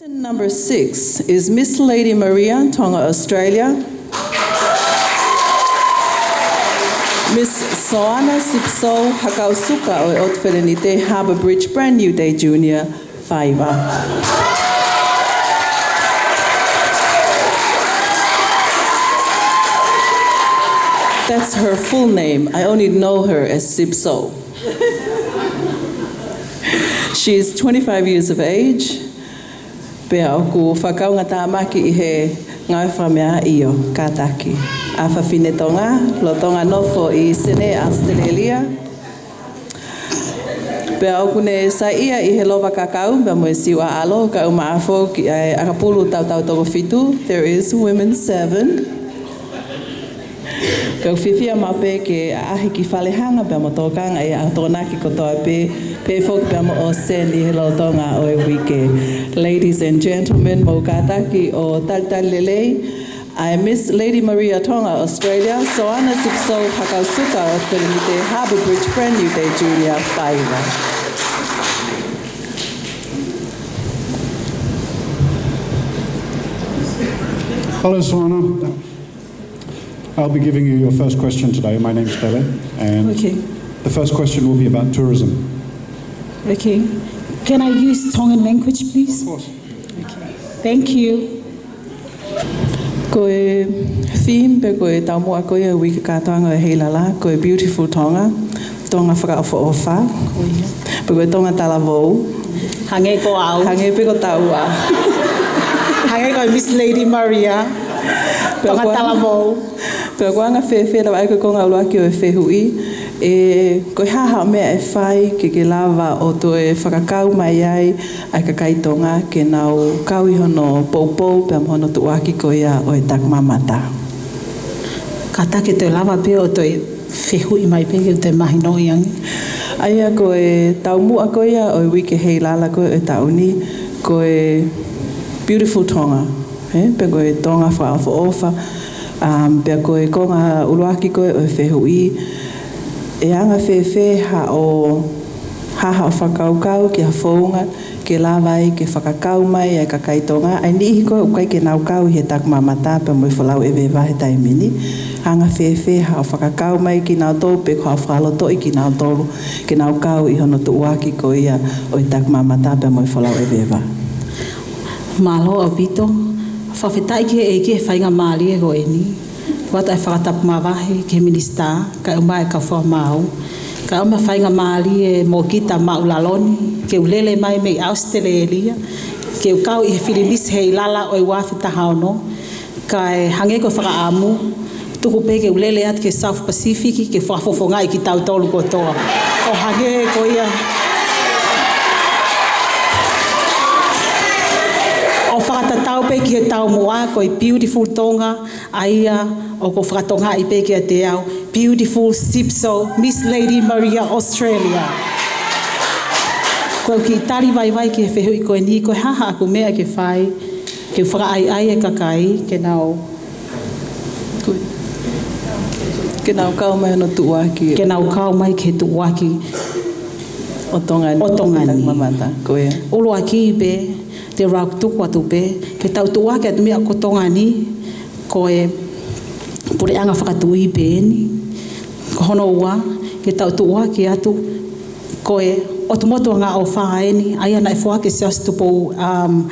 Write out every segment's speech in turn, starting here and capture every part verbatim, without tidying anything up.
Number six is Miss Lady Maria, Tonga, Australia. Miss Soana Sipso Hakausuka ʻo e ʻOtu Felenite, Harbour Bridge, Brand New Day Junior, faiva. That's her full name. I only know her as Sipso. She is twenty-five years of age. Pea ʻoku fakaunga tāmaki ʻi he ngāue fakameʻa, ʻio, kātaki. ʻA e fefine Tonga, lolotonga nofo ʻi Senē, ʻAositelēlia. Pea ʻoku ne saiʻia ʻi he lova kakau, pea mo e siu ʻaʻalo, kae ʻumaʻā foki ʻa e ʻakapulu tautau toko fitu, there is women seven. Pea ʻoku fiefia maʻu pē ke ʻaʻahi ki fale hanga pea mo tokanga ʻi he ʻaho Tokonaki kotoa pē, pehē foki pea mo ʻOseni he lolotonga ʻo e uike. Ladies and gentlemen, mou kātaki ʻo talitali lelei ʻa e Miss Lady Maria, Tonga, Australia, Soana Sipso Hakausuka ʻo e ʻOtu Felenite, Harbour Bridge, Brand New Day Junior, faiva. Hello, Soana. I'll be giving you your first question today. My name's Pele, and Okay. the first question will be about tourism. Okay. Can I use Tongan language, please? Of course. Okay. Thank you. Ko e theme pe ko e taumuʻa ko ia ʻo e uike kātoanga ʻo e Heilala, ko e Beautiful Tonga, Tonga fakaʻofoʻofa. Ko ia. Pe ko e Tonga talavou. Hangē ko au. Hangē pē ko taua. Hangē ko Miss Lady Maria. Pea Tonga ko e talavou. Pea ko e anga fēfē leva ai ko e konga ʻuluaki ʻo e fehuʻi, ʻe, ko e hā haʻo meʻa ʻe fai ke ke lava ʻo toe fakakau mai ai ʻa e kakai Tonga ke nau kau ʻi hono poupou pea mo hono tuʻuaki ko ia ʻo e takimamata? Kātaki ke toe lava pē ʻo toe fehuʻi mai pē ke u toe mahinoʻi ange. ʻA ia ko e taumuʻa ko ia ʻo e uike Heilala ko ē ʻo e taʻu ni, ko e Beautiful Tonga, ē? Pe ko e Tonga fakaʻofoʻofa, um, pea ko e konga ʻuluaki ko ē ʻo e fehuʻi, ʻe anga fēfē haʻo, hā haʻo fakakaukau ki ha founga ke lava ai ke fakakau mai ʻa e kakai Tonga, ʻa e niʻihi ko ē ʻoku ʻikai ke nau kau ʻi he takimamata pea mo e folau ʻeveva he taimi ni. Anga fēfē haʻo fakakau mai kinautolu pe ko haʻo fakalotoʻi kinautolu ke nau kau ʻi hono tuʻuaki ko ia ʻo e takimamata pea mo e folau ʻeveva? Mālō ʻaupito. Fakafetaʻi ki he ʻEiki he faingamālie ko eni. Kuata e fakatapu mavahe ki he minisitā, kae ʻumaʻā e kau fakamaau, kae ʻumaʻā e faingamālie mo kita maʻulalo ni, ke u lele mai mei ʻAositelēlia, ke u kau ʻi he fili Miss Heilala ʻo e ua afe taha ono, kae hangē ko e fakaʻamu, tuku pē ke u lele atu ki he South Pacific, ke fakafofongaʻi kitautolu kotoa. ʻO hangē ko ia. ʻO fakatatau pē ki he taumuʻa, ko e Beautiful Tonga, ʻa ia ʻoku fakatongaʻi pē kiate au, Beautiful Sipso, Miss Lady Maria Australia. Ko e kiʻi tali vaivai ki he fehuʻi ko eni, ko e hā haʻaku meʻa ke fai, ke fakaʻaiʻai e kakai, ke nau, ke nau kau mai hono tuʻuaki. Ke nau kau mai ki he tuʻuaki. ʻO Tonga ni. ʻO Tonga ni. Takimamata, ko ia. ʻUluaki pē, te u lau tuku atu pē, ke tau tuʻuaki atu meʻa ko Tonga ni, ko e puleʻanga fakatuʻi pē eni. Ko hono ua, ke tau tuʻuaki atu, ko e ʻOtu Motu Angaʻofa eni, ʻa ia naʻe foaki ʻe Siaosi Tupou, um,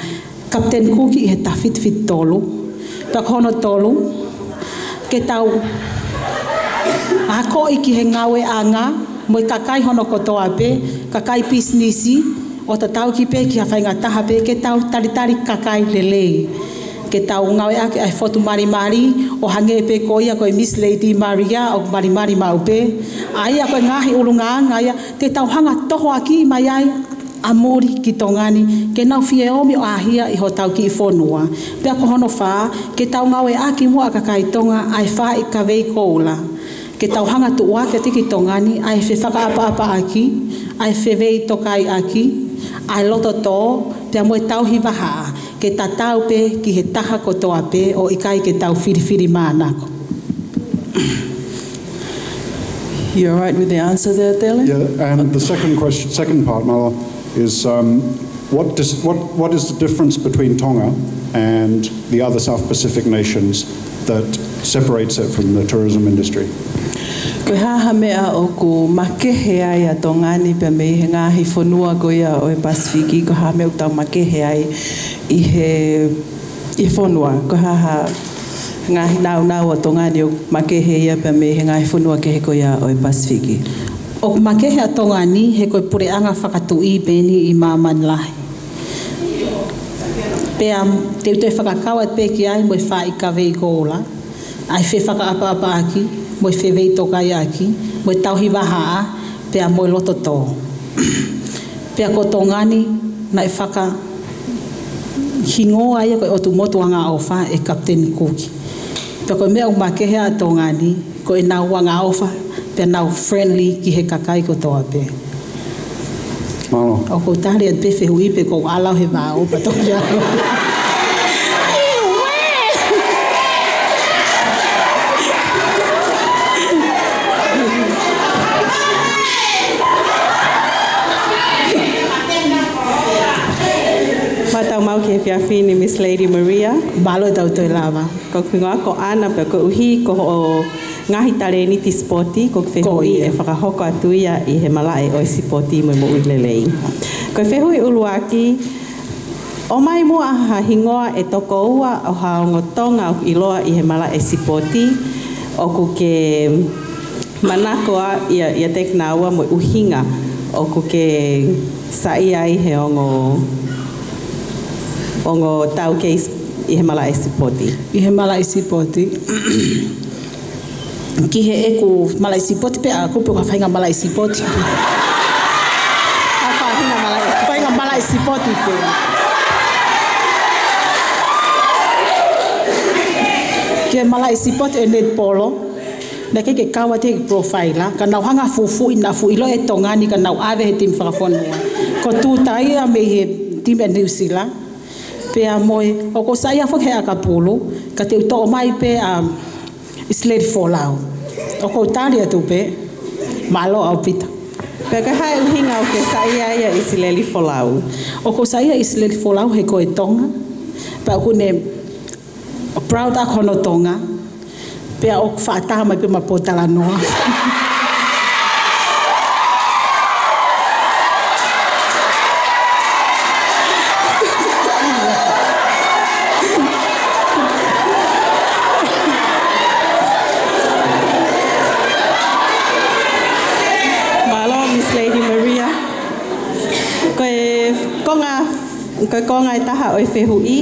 Kapiteni Kuki ʻi he taha fitu fitu tolu. Pea ko hono tolu, ke tau akoʻi ki he ngāueʻanga mo e kakai hono kotoa pē, kakai pisinisi, ʻo tatau ki pē ki ha faingataha pē, ke tau talitali kakai lelei. Ke tau ngāueʻaki ʻa e fotu malimali, ʻo hangē pē ko ia ko e Miss Lady Maria, ʻoku malimali maʻu pē. ʻA ia ko e ngaahi ʻulungaanga ia, te tau hanga tohoakiʻi mai ai ʻa muli ki Tonga ni, ke nau fie omi ʻo ʻaʻahia ʻi hotau kiʻi fonua. Pea ko hono fā, ke tau ngāueʻaki muʻa kakai Tonga ʻa e faaʻi kavei koula. Ke tau hanga tuʻuaki atu ki Tonga ni ʻa e fefakaʻapaʻapaʻaki, ʻa e feveitokaiʻaki, ʻa e lototō, pea mo e tauhi vahaʻa, ke tatau pē ki he taha kotoa pē ʻo ʻikai ke tau filifilimānako. You all right with the answer there, Tele? Yeah, and the second question, second part, Mala, is, um, What does, what, what is the difference between Tonga and the other South Pacific nations that separates it from the tourism industry? Ko e hā ha meʻa ʻoku makehe ai ʻa Tonga ni pea mei he ngaahi fonua ko ia ʻo e Pasifiki, ko e hā ha meʻa ʻoku tau makehe ai ʻi he, ʻi he fonua, ko e hā ha ngaahi nāunau ʻa Tonga ni ʻoku makehe ia pea mei he ngaahi fonua kehe ko ia ʻo e Pasifiki? ʻOku makehe ʻa Tonga ni he ko e puleʻanga fakatuʻi pē eni ʻi māmani lahi. Pea te u toe fakakau atu pē ki ai mo e faaʻi kavei koula, ʻa e fefakaʻapaʻapaʻaki, mo e feveitokaiʻaki, mo e tauhi vahaʻa, pea mo e loto tō. Pea ko Tonga ni naʻe fakahingoa ia ko e ʻotu motu angaʻofa ʻe Kapiteni Kuki. Pea ko e meʻa ʻoku makehe ʻa Tonga ni, ko ʻenau angaʻofa, pea nau friendly ki he kakai kotoa pē. Mālō. ʻOku ou tali atu pē fehuʻi pe ʻoku ou ʻalu he vao pea toki ʻalu. Mālō e tau maʻu ki he efiafi ni, Miss Lady Maria. Mālō e tau toe lava. Ko hoku hingoa ko ʻAna pea koeʻuhi ko hoʻo ngaahi talēniti sipoti, ko hoku fehuʻi ʻe fakahoko atu ia ʻi he malaʻe ʻo e sipoti mo e moʻui lelei. Ko e fehuʻi ʻuluaki, ʻomai muʻa ha hingoa ʻe toko ua ʻo ha ongo Tonga ʻoku ʻiloa ʻi he malaʻe sipoti, ʻoku ke manako ʻia, ʻiate kinaua mo e ʻuhinga ʻoku ke saiʻia ai he ongo, ongo taukei ʻi he malaʻe sipoti. ʻI he malaʻe sipoti. Ki heʻeku malaʻe sipoti pē ʻaʻaku pe ko ha faʻahinga malaʻe sipoti. Ha faʻahinga malaʻe sipoti. Faʻahinga malaʻe sipoti pē. Ki he malaʻe sipoti ʻo e netipolo, naʻe ʻikai ke kau atu he profile, ka nau hanga fufuʻi naʻa fuʻu ʻiloa ʻe Tonga ni ka nau ʻave he timi fakafonua. Ko Tuta ia mei he timi ʻa New Zealand. Pea mo e, ʻoku ou saiʻia foki he ʻakapulu, ka te u toʻo mai pē ʻa ʻIsileli Folau. ʻOku ou tali atu pē, mālō ʻaupito. Pea ko e hā e ʻuhinga ʻoku ke saiʻia ai ʻia ʻIsileli Folau? ʻOku ou saiʻia ʻIsileli Folau he ko e Tonga. Pea ʻoku ne proud ʻaki hono Tonga. Pea ʻoku fakataha mai pē mo Pōtalanoa. Mālō, Miss Lady Maria. Ko e konga, ko e konga ʻe taha ʻo e fehuʻi,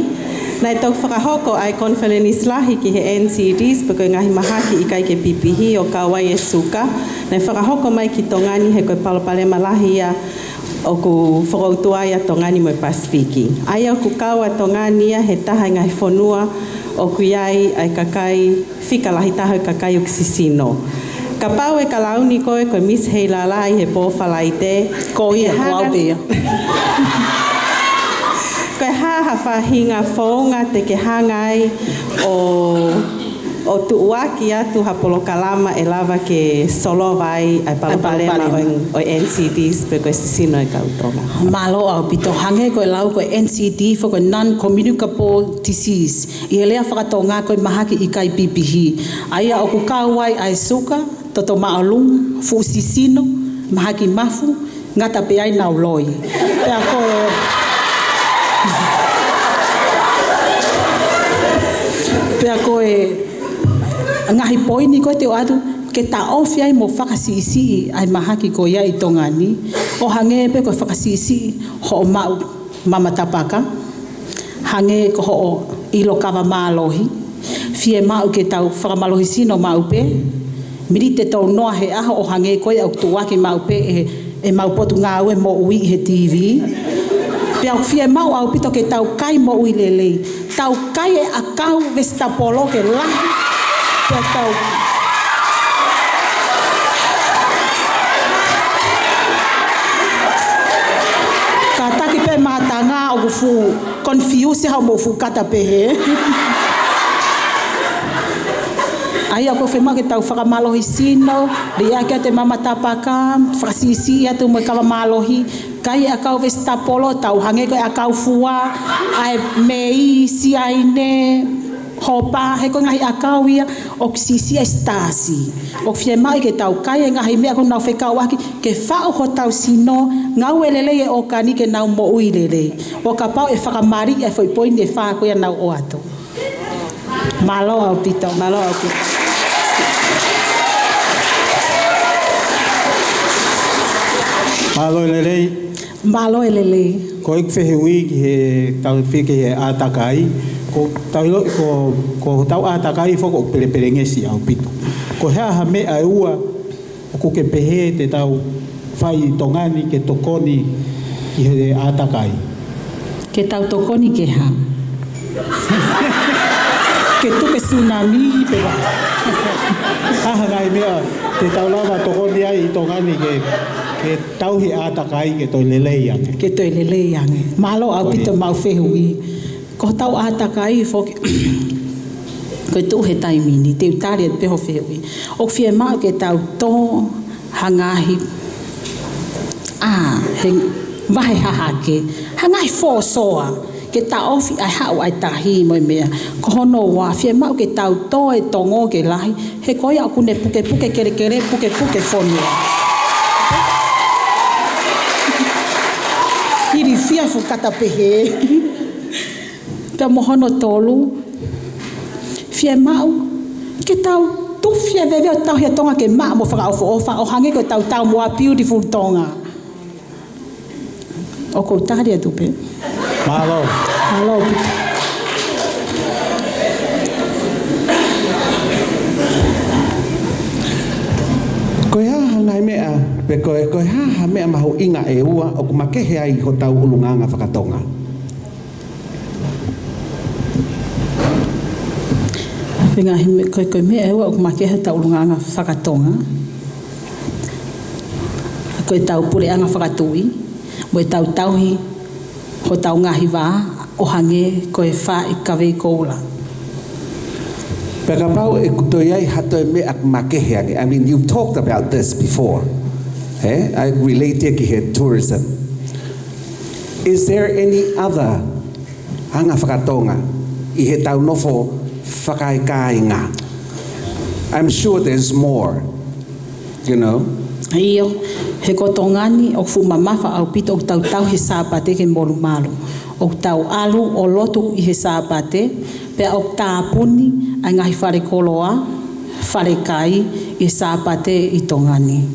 naʻe toki fakahoko ʻa e konifelenisi lahi ki he N C Ds, pe ko e ngaahi mahaki ʻikai ke pipihi ʻo kau ai e suka. Naʻe fakahoko mai ki Tonga ni he ko e palopalema lahi ia ʻoku fokoutua ai ʻa Tonga ni mo e Pasifiki. ʻA ia ʻoku kau ʻa Tonga ni ia he taha e ngaahi fonua ʻoku ʻi ai ʻa e kakai fika lahi taha ʻo e kakai ʻoku sisino. Kapau ʻe kalauni koe ko e Miss Heilala ʻi he pō Falaite, ko ia, ko au pē ia. Ko e hā ha faʻahinga founga te ke hanga ai ʻo ʻo tuʻuaki atu ha polokalama ʻe lava ke solova ai ʻa e palopalema ʻo e, ʻo e N C Ds pe ko e sisino e kau Tonga. Mālō ʻaupito. Hangē ko e lau ko e N C D foki ko e non-communicable disease. ʻI he lea faka-Tonga ko e mahaki ʻikai pipihi. ʻA ia ʻoku kau ai ʻa e suka, toto māʻolunga, fuʻu sisino, mahaki mafu, ngata pē ai ʻenau loi. Pea ko e, pea ko e ngaahi poini ko ē te u ʻoatu, ke taʻofi ai mo fakasiʻisiʻi ʻa e mahaki ko ia ʻi Tonga ni, ʻo hangē pē ko e fakasiʻisiʻi hoʻo maʻu mama tapaka, hangē ko hoʻo ʻilo kava mālohi, fiemaʻu ke tau fakamālohisino maʻu pē, miniti ʻe tolu noa he ʻaho ʻo hangē ko ia ʻoku tuʻuaki maʻu pē ʻe, ʻemau potungāue moʻui ʻi he T V. Pea ʻoku fiemaʻu ʻaupito ke tau kai moʻui lelei. Tau kai e ʻakau vesitapolo ke lahi. Pea tau kātaki pē mātanga ʻoku fuʻu confuse ha mo fuʻu kata pehē. ʻA ia ʻoku fiemaʻu ke tau fakamālohi sino, liʻaki atu e mama tapaka, fakasiʻisiʻi atu mo e kava mālohi, kai e ʻakau vesitapolo, tau hangē ko e ʻakau fua, ʻa e mei, siaine, hopa, he ko e ngaahi ʻakau ia ʻoku siʻisiʻi e sitaasi. ʻOku fiemaʻu ke tau kai e ngaahi meʻa ʻoku nau fekauʻaki, ke faʻu hotau sino, ngāue lelei e ʻōkani ke nau moʻui lelei. ʻO kapau ʻe fakamaliʻi e foʻi poini ʻe fā ko ia naʻa ku ʻoatu. Mālō ʻaupito, mālō ʻaupito. Mālō e lelei. Mālō e lelei. Ko ʻeku fehuʻi ki he tau fika he ʻātakai, ko tau ʻilo, ko, ko hotau ʻātakai foki ʻoku pelepelengesi ʻaupito. Ko e hā ha meʻa ʻe ua ʻoku ke pehē te tau fai ʻi Tonga ni ke tokoni ki he ʻātakai? Ke tau tokoni ke hā? Ke tuku e tsunami pe ko e hā ha ngaahi meʻa te tau lava tokoni ai ʻi Tonga ni ke, ke tauhi e ʻātakai ke toe lelei ange? Ke toe lelei ange. Mālō ʻaupito e mau fehuʻi. Ko hotau ʻātakai foki, ko e tuʻu he taimi ni, te u tali atu pē hoʻo fehuʻi. ʻOku fiemaʻu ke tau tō ha ngaahi, ʻa, he vahe hahake, ha ngaahi fōsoa, ke taʻofi ai haʻu ai e tahi mo e meʻa. Ko hono ua, fiemaʻu ke tau tō e tongo ke lahi, he ko ia ʻoku ne pukepuke kelekele, pukepuke fonua. Ilifia fuʻu kata pehē. Pea mo hono tolu, fiemaʻu ke tau tufi e veve ʻo tauhi ʻa Tonga ke maʻa mo fakaʻofoʻofa ʻo hangē ko ʻetau taumuʻa Beautiful Tonga. ʻOku ou tali atu pē. Mālō. Mālō ʻaupito. Ko e hā ha ngaahi meʻa, pe ko e, ko e hā ha meʻa mahuʻinga ʻe ua ʻoku makehe ai hotau ʻulungaanga faka-Tonga? Ko e ngaahi me-, ko e, ko e meʻa ʻe ua ʻoku makehe ai hotau ʻulungaanga faka-Tonga. Ko ʻetau puleʻanga fakatuʻi, mo ʻetau tauhi hotau ngaahi vā, ʻo hangē ko e fā ʻi Kavei Koula. Pea kapau ʻe toe ʻi ai ha toe meʻa makehe ange. I mean, you've talked about this before. Eh? I relate it ki he tourism. Is there any other anga faka-Tonga ʻi heʻetau nofo fakaikāinga? I'm sure there's more, you know. ʻIo, he ko Tonga ni ʻoku fuʻu mamafa ʻaupito ʻoku tau tauhi e Sāpate ke molumalu. ʻOku tau ʻalu ʻo lotu ʻi he Sāpate, pea ʻoku tāpuni ʻa e ngaahi fale koloa, fale kai ʻi he Sāpate ʻi Tonga ni.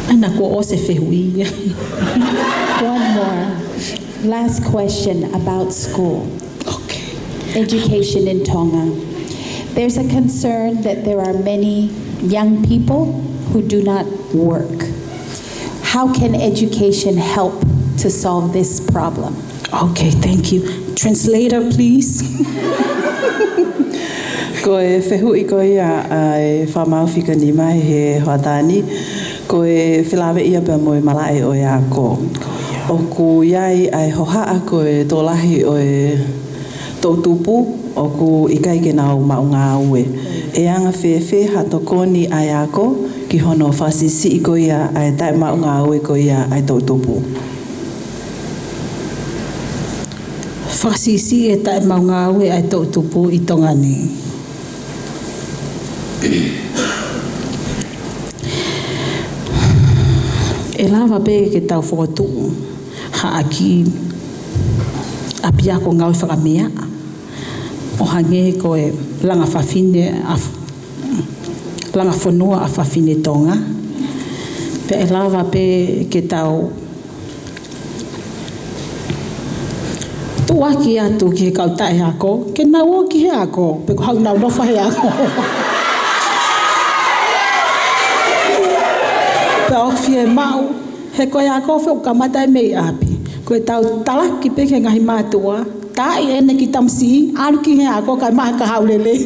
ʻAi, naʻa kuo ʻosi e fehuʻi. One more. Last question about school. Okay. Education in Tonga. There's a concern that there are many young people who do not work. How can education help to solve this problem? Okay, thank you. Translator, please. Ko e fehuʻi ko ia ʻa e Fakamaau Fika Nima he hoʻatā ni, ko e felāveʻi ia pea mo e malaʻe ʻo e ako. ʻOku ʻi ai ʻa e hohaʻa ko e tokolahi ʻo e toʻutupu ʻoku ʻikai ke nau maʻu ngāue. ʻE anga fēfē ha tokoni ʻa e ako ki hono fakasiʻisiʻi ko ia ʻa e taʻemaʻu ngāue ko ia ʻa e toʻutupu? Fakasiʻisiʻi e taʻemaʻu ngāue ʻa e toʻutupu ʻi Tonga ni. ʻE lava pē ke tau fokotuʻu ha ʻaki ʻapiako ngāue fakameaʻa, ʻo hangē ko e langa fafine ʻa f-, langa fonua ʻa fafine Tonga. Pea ʻe lava pē ke tau tuʻuaki atu ki he kau taʻeako ke nau ō ki he ako, pe ko haʻanau nofo he ako. Pea ʻoku fiemaʻu, he ko e ako foki ʻoku kamata mei ʻapi. Ko ʻetau talaki pē ki he ngaahi mātuʻa, taaʻi ʻene kiʻi tamasiʻi, ʻalu ki he ako kae maʻu ha kahaʻu lelei.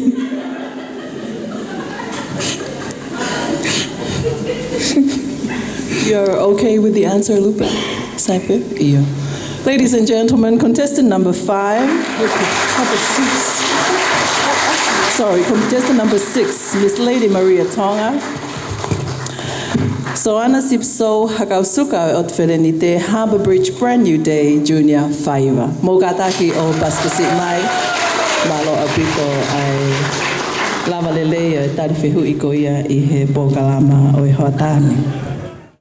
You're okay with the answer, Lupe? Saipe? ʻIo. Ladies and gentlemen, contestant number five. Number six. Sorry, contestant number six, Miss Lady Maria Tonga. Soana Sipso, Hakausuka ʻo e ʻOtu Felenite, Harbour Bridge, Brand New Day, Junior Five. Mou kātaki ʻo pasipasi mai. Mālō ʻaupito ʻa e lava lelei ʻo e tali fehuʻi ko ia ʻi he polokalama ʻo e hoʻatā ni.